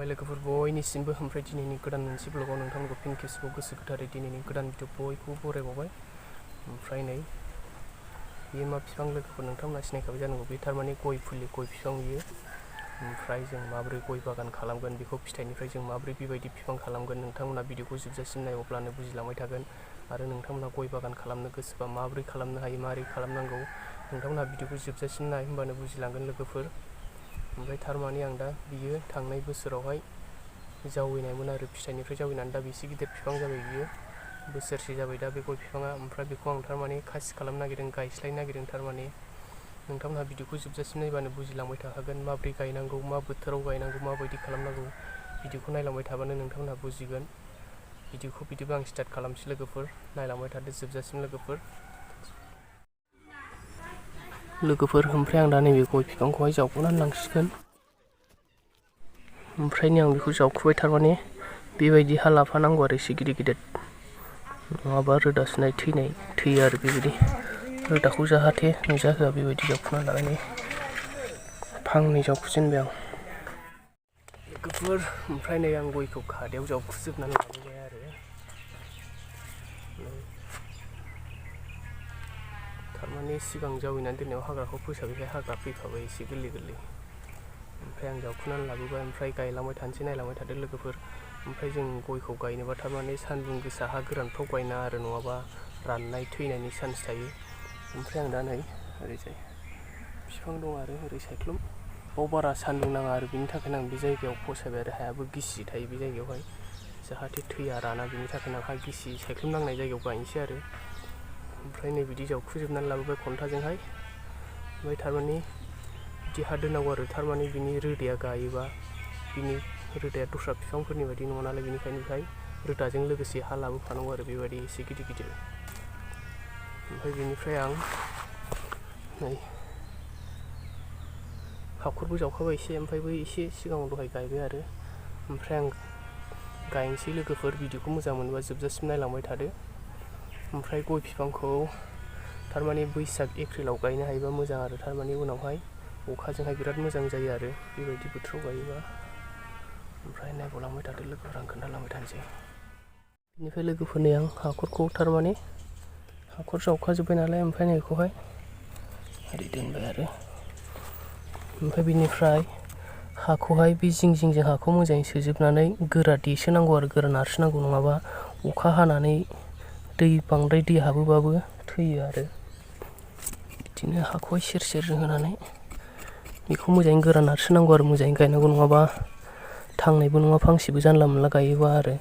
खुलुमबाय लोगोफोर बयनिसिमबो ओमफ्राय दिनैनि गोदान मोनसे ब्लगाव नोंथांमोनखौ फिन खेबसेबाव गोसो गोथारै दिनैनि गोदान भिडिअ बयखौबो बरायबावबाय। ओमफ्राय नै बेयो मा बिफां लोगोफोर नोंथांमोना सिनायखाबाय जानांगौ, बे थारमाने गय फुलि गय बिफां बियो। ओमफ्राय जों माबोरै गय बागान खालामगोन बेखौ फिथाइनिफ्राय जों माबोरै बेबायदि बिफां खालामगोन नोंथांमोना भिडिअखौ जोबजासिम नायब्लानो बुजिलांबाय थागोन। आरो नोंथांमोना गय बागान खालामनो गोसोबा माबोरै खालामनो हायो माबोरै खालामनांगौ नोंथांमोना भिडिअखौ जोबजासिम नाय होनबानो बुजिलांगोन लोगोफोर। ओमफ्राय थारमाने आं दा बियो थांनाय बोसोरावहाय जावैनायमोन आरो फिथाइनिफ्राय जावैनानै दा बेसे गिदिर बिफां जाबाय बियो, बोसोरसे जाबाय दा बे गय बिफाङा। ओमफ्राय बेखौ आं थारमाने खासि खालामनो नागिरदों, गायस्लायनो नागिरदों। थारमाने नोंथांमोनहा भिडिअखौ जोबजासिम नायबानो बुजिलांबाय थाखागोन माबोरै गायनांगौ, मा बोथोराव गायनांगौ, माबायदि खालामनांगौ। भिडिअखौ नायलांबाय थाबानो नोंथांमोनहा बुजिगोन। भिडिअखौ बिदिबा आं स्टार्ट खालामसै लोगोफोर, नायलांबाय थादो जोबजासिम लोगोफोर। ओमफ्राय आं दा नैबे गय बिफांखौहाय जावख'नानै लांसिगोन। ओमफ्रायनो आं बेखौ जावखुबाय, थारमाने बेबायदि हा लाफानांगौ आरो एसे गिदिर गिदिर, नङाबा रोदा सुनाय थैयो आरो बेबायदि रोदाखौ जाहाथे नुजाहोआ बेबायदि जावखुना लानानै फांनै जावखुजेनबाय आं लोगोफोर। ओमफ्राय नै आं गयखौ खादायाव जावखुजोबनानै लाबोबाय आरो थारमाने सिगां जावैनानै दोननायाव हाग्राखौ फोसाबैखाय हाग्रा फैफाबाय एसे गोरलै गोरलै। ओमफ्राय आं जावखुनानै लाबोबाय, ओमफ्राय गायलांबाय थानोसै, नायलांबाय थादो लोगोफोर। ओमफ्राय जों गयखौ गायनोबा थारमाने सान्दुं गोसा हा गोरानफ्राव गायनाङा आरो, नङाबा राननाय थैनायनि चान्स थायो। ओमफ्राय आं दा नै ओरैजाय बिफां दं आरो ओरै सायख्लुम, बाव बारा सान्दुं नाङा आरो बिनि थाखायनो आं बे जायगायाव फसायबाय आरो हायाबो गिसि थायो बे जायगायावहाय, जाहाथे थैया राना बिनि थाखायनो आं हा गिसि सायख्लुम नांनाय जायगायाव गायनोसै आरो। ओमफ्राय नै बिदि जावखुजोबनानै लाबोबाय खन्थाजोंहाय। ओमफ्राय थारमाने बिदि हा दोननांगौ आरो, थारमाने बिनि रोदाया गायोबा बिनि रोदाया दस्रा बिफांफोरनि बायदि नङा नालाय, बेनिखायनो बेहाय रोदाजों लोगोसे हा लाबोफानांगौ आरो बेबायदि एसे गिदिर गिदिर। ओमफ्राय बेनिफ्राय आं नै हाखरबो जावखाबाय एसे, ओमफ्राय बै एसे सिगाङाव दहाय गायबाय आरो। ओमफ्राय आं गायनोसै लोगोफोर, भिडिअखौ मोजां मोनोबा जोबजासिम नायलांबाय थादो। ओमफ्राय गय बिफांखौ थारमाने बैसाग एप्रिलाव गायनो हायोबा मोजां आरो, थारमाने उनावहाय अखाजोंहाय बिराद मोजां जायो आरो बेबायदि बोथोराव गायोबा। ओमफ्राय नायबावलांबाय थादो लोगोफोर, आं खोन्थालांबाय थानोसै। बेनिफ्राय लोगोफोरनि आं हाखरखौ थारमाने हाखर जावखाजोब्बाय नालाय, ओमफ्राय नैखौहाय ओरै दोनबाय आरो। ओमफ्राय बेनिफ्राय हाखौहाय बे जिं जिंजों हाखौ मोजाङै सोजोबनानै गोरा देसोनांगौ आरो, गोरा नारसोनांगौ, नङाबा अखा हानानै बांद्राय दै हाबोबाबो थैयो आरो। बिदिनो हाखौहाय सेर सेर होनानै बेखौ मोजाङै गोरा नारसोनांगौ आरो, मोजाङै गायनांगौ, नङाबा थांनायबो नङा फांसेबो जानला मोनला गायोबा आरो।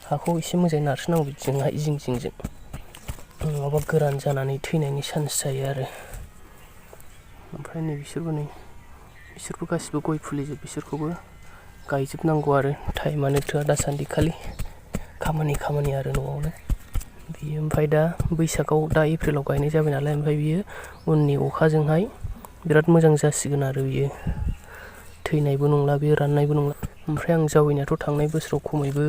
हाखौ एसे मोजाङै नारसोनांगौ बिदिजोंहाय जिं जिंजों, नङाबा गोरान जानानै थैनायनि चान्स जायो आरो। ओमफ्राय नै बिसोरबो गासिबो गय फुलिजोब, बिसोरखौबो गायजोबनांगौ आरो। टाइमानो थोआ दासान्दि, खालि खामानि आरो न'आवनो बियो। ओमफ्राय दा बैसागाव दा एप्रिलाव गायनाय जाबाय नालाय, ओमफ्राय बियो उननि अखाजोंहाय बिराद मोजां जासिगोन आरो, बियो थैनायबो नंला, बियो राननायबो नंला। ओमफ्राय आं जावैनायाथ' थांनाय बोसोराव खमैबो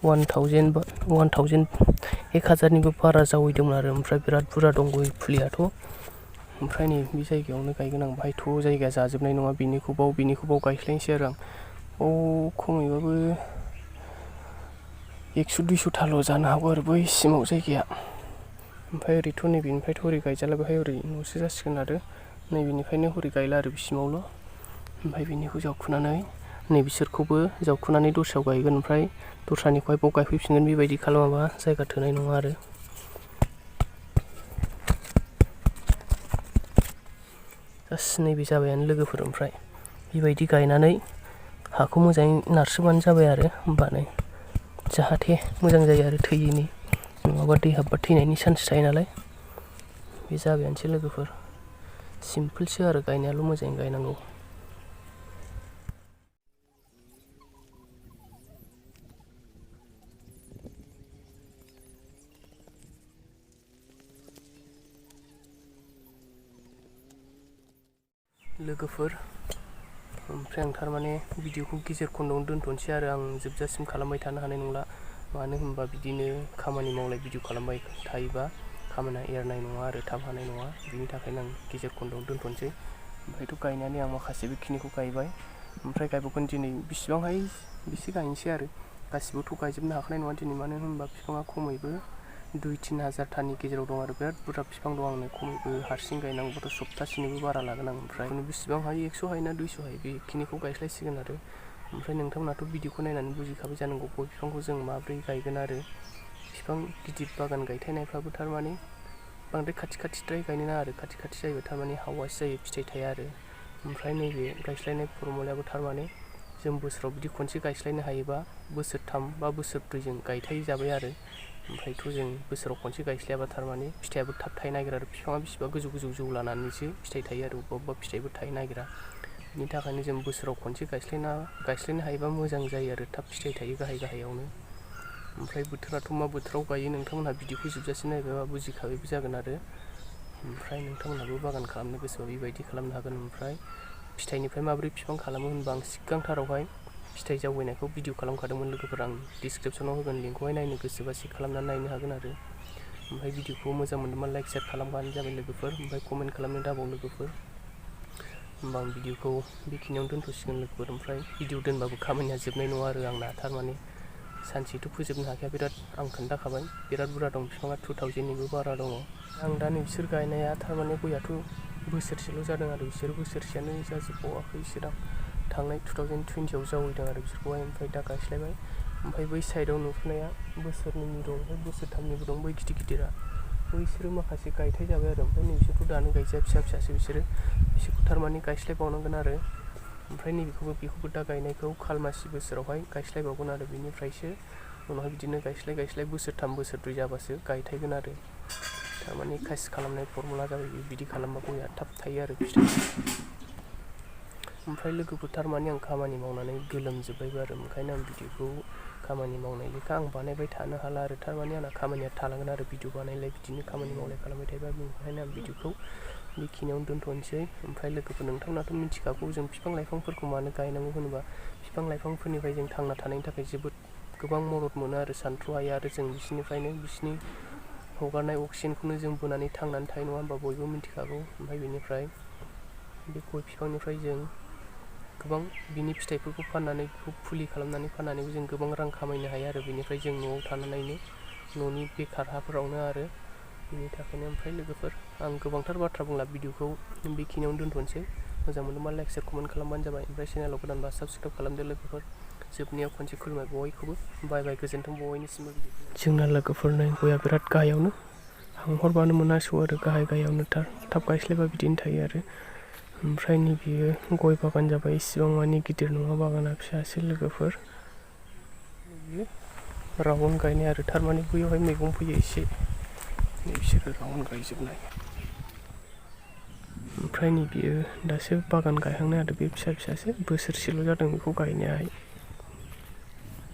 1000-1000निबो बारा जावैदोंमोन आरो। ओमफ्राय बिराद बुरजा दं गय फुलियाथ'। ओमफ्राय नै बे जायगायावनो गायगोन आं, बाहायथ' जायगाया जाजोबनाय नङा, बेनिखौ बाव गायस्लायनोसै आरो आं। बाव खमैबाबो 100-200थाल' जानो हागौ आरो बै सिमाव जायगाया। ओमफ्राय ओरैथ' नैबेनिफ्रायथ' ओरै गायजाला, बेहाय ओरै न'सो जासिगोन आरो। नैबेनिफ्रायनो हरै गायला आरो बिसिमावल'। ओमफ्राय बेनिखौ जावखुनानै नै बिसोरखौबो जावखुनानै दस्रायाव गायगोन, ओमफ्राय दस्रानिखौहाय बाव गायफैफिनगोन। बेबायदि खालामाबा जायगा थोनाय नङा आरो। जास्ट नैबे जाबायानो लोगोफोर। ओमफ्राय बेबायदि गायनानै हाखौ मोजाङै नारसोबानो जाबाय आरो, होमबानो जाहाथे मोजां जायो आरो थैयैनि, नङाबा दै हाबबा थैनायनि चान्स थायो नालाय। बे जाबायानोसै लोगोफोर, सिम्पोलसो आरो, गायनायाल' मोजाङै गायनांगौ। लोगोफोर ओमफ्राय आं थारमाने भिडिअखौ गेजेर खन्द'आवनो दोनथ'नोसै आरो, आं जोबजासिम खालामबाय थानो हानाय नंला। मानो होनबा बिदिनो खामानि मावलाय भिडिअ खालामबाय थायोबा खामानिया एरनाय नङा आरो, थाब हानाय नङा। बिनि थाखायनो आं गेजेर खन्द'आवनो दोनथ'नोसै। ओमफ्रायथ' गायनानै आं माखासे बेखिनिखौ गायबाय, ओमफ्राय गायबावगोन दिनै। बिसिबां हायो बेसे गायनोसै आरो गासिबोथ' गायजोबनो हाखानाय नङा दिनै, मानो होनबा बिफाङा खमैबो 2-3 हाजारथानि गेजेराव दं आरो बिराद बुरजा बिफां दं आंनो। खमैबो हारसिं गायनांगौबाथ' सप्तासेनिबो बारा लागोन आं। ओमफ्राय बेसेबां हायो 100 हायो ना 200 हायो बेखिनिखौ गायस्लायसिगोन आरो। ओमफ्राय नोंथांमोनाथ' भिडिअखौ नायनानै बुजिखाबाय जानांगौ गय बिफांखौ जों माब्रै गायगोन आरो। बिफां गिदिर बागान गायथायनायफ्राबो थारमाने बांद्राय खाथि-खाथिद्राय गायनो नाङा आरो। खाथि-खाथि जायोबा थारमाने हावासि जायो, फिथाइ थाया आरो। ओमफ्राय नैबे गायस्लायनाय फर्मुलायाबो थारमाने जों बोसोराव बिदि खनसे गायस्लायनो हायोबा बोसोरथाम बा बोसोरब्रैजों गायथाय जाबाय आरो। ओमफ्रायथ' जों बोसोराव खनसे गायस्लायाबा थारमाने फिथाइयाबो थाब थायनो नागिरा आरो। बिफाङा बेसेबा गोजौ जौ लानानैसो फिथाइ थायो आरो, अबेबा फिथाइबो थायनो नागिरा। बिनि थाखायनो जों बोसोराव खनसे गायस्लायनो हायोबा मोजां जायो आरो, थाब फिथाइ थायो गाहाय-गाहायावनो। ओमफ्राय बोथोराथ' मा बोथोराव गायो नोंथांमोनहा भिडिअखौ जोबजासिम नायबायबा बुजिखाबायबो जागोन आरो। ओमफ्राय नोंथांमोनहाबो बागान खालामनो गोसोबा बेबायदि खालामनो हागोन। ओमफ्राय फिथाइनिफ्राय माबोरै बिफां खालामो होनबा आं सिगांथारावहाय फिथाइ जावैनायखौ भिडिअ खालामखादोंमोन लोगोफोर, आं डिसक्रिपसनाव होगोन लिंकखौहाय नायनो गोसोबा चेक खालामनानै नायनो हागोन आरो। ओमफ्राय भिडिअखौ मोजां मोनदोंबा लाइक शेयार खालामबानो जाबाय लोगोफोर। ओमफ्राय कमेन्ट खालामनो दाबाव लोगोफोर। होमबा आं भिडिअखौ बेखिनियावनो दोनथ'सिगोन लोगोफोर। ओमफ्राय भिडिअ दोनबाबो खामानिया जोबनाय नङा आरो आंना, थारमाने सानसेथ' फोजोबनो हाखाया। बिराद आं खोन्थाखाबाय बिराद बुरजा दं बिफाङा, 2000निबो बारा दङ। आं दा नै बिसोर गायनाया थारमाने गयाथ' बोसोरसेल' जादों आरो, बिसोर बोसोरसेयानो जाजोबबावाखै। बिसोर आं थांनाय 2020आव जावैदों आरो बिसोरखौहाय। ओमफ्राय दा गायस्लायबाय। ओमफ्राय बै साइडआव नुहुरनाया बोसोरनैनि दं, ओमफ्राय बोसोरथामनिबो दं बै गिदिर-गिदिरा। बैसोरो माखासे गायथाय जाबाय आरो। ओमफ्राय नैबिसोरथ' दानो गायजाया, फिसा-फिसासो बिसोरखौ थारमाने गायस्लायबावनांगोन आरो। ओमफ्राय बेखौबो दा गायनायखौ खालमासि बोसोरावहाय गायस्लायबावगोन आरो। बेनिफ्रायसो उनावहाय बिदिनो गायस्लाय बोसोरथाम बोसोरब्रै जाबासो गायथायगोन आरो। थारमाने खासि खालामनाय फर्मुला जाबाय बिदि खालामबा गया थाब थायो आरो फिथाइ। ओमफ्राय लोगोफोर थारमाने आं खामानि मावनानै गोलोमजोब्बायबो आरो, ओंखायनो आं भिडिअखौ खामानि मावनाय लेखा आं बानायबाय थानो हाला आरो। थारमाने आंना खामानिया थालांगोन आरो भिडिअ बानायलाय बिदिनो खामानि मावलाय खालामबाय थायोबा। बेनिखायनो आं भिडिअखौ बेखिनियावनो दोनथ'नोसै। ओमफ्राय लोगोफोर नोंथांमोनाथ' मिथिखागौ जों बिफां-लाइफांफोरखौ मानो गायनांगौ होनोबा बिफां-लाइफांफोरनिफ्राय जों थांना थानायनि थाखाय जोबोद गोबां मदद मोनो आरो, सानथ्र'हायै। आरो जों बिसिनि हगारनाय अक्सिजेनखौनो जों बोनानै थांनानै थायो, नङा होमबा बयबो मिथिखागौ। ओमफ्राय बेनिफ्राय बे गय बिफांनिफ्राय जों गोबां बिनि फिथाइफोरखौ फाननानै, बेखौ फुलि खालामनानै फाननानैबो जों गोबां रां खामायनो हायो आरो। बेनिफ्राय जों न'आव थानानैनो न'नि बेखार हाफोरावनो आरो। बेनि थाखायनो ओमफ्राय लोगोफोर आं गोबांथार बाथ्रा बुंला, भिडिअखौ बेखिनियावनो दोनथ'नोसै। मोजां मोनदोंबा लाइक शेयार कमेन्ट खालामबानो जाबाय। ओमफ्राय चेनेलाव गोदानबा साबस्क्राइब खालामदो लोगोफोर। जोबनायाव खनसे खुलुमबाय बयखौबो, बाय बाय, गोजोन्थों बयनिसिमबो। जोंना लोगोफोर नै गया बिराद गाहायावनो, हांहरबानो मोनासौ आरो, गाहाय-गाहायावनो थाब गायस्लायबा बिदिनो थायो आरो। ओमफ्राय नैबेयो गय बागान जाबाय, इसिबां मानि गिदिर नङा बागाना, फिसासो लोगोफोर। बेयो राउन्ड गायनाय आरो, थारमाने बैयावहाय मैगं फैयो एसे, बिसोरो राउन्ड गायजोबनाय। ओमफ्राय नैबेयो दासो बागान गायहांनाय आरो, बे फिसा-फिसासो, बोसोरसेल' जादों बेखौ गायनायाहाय।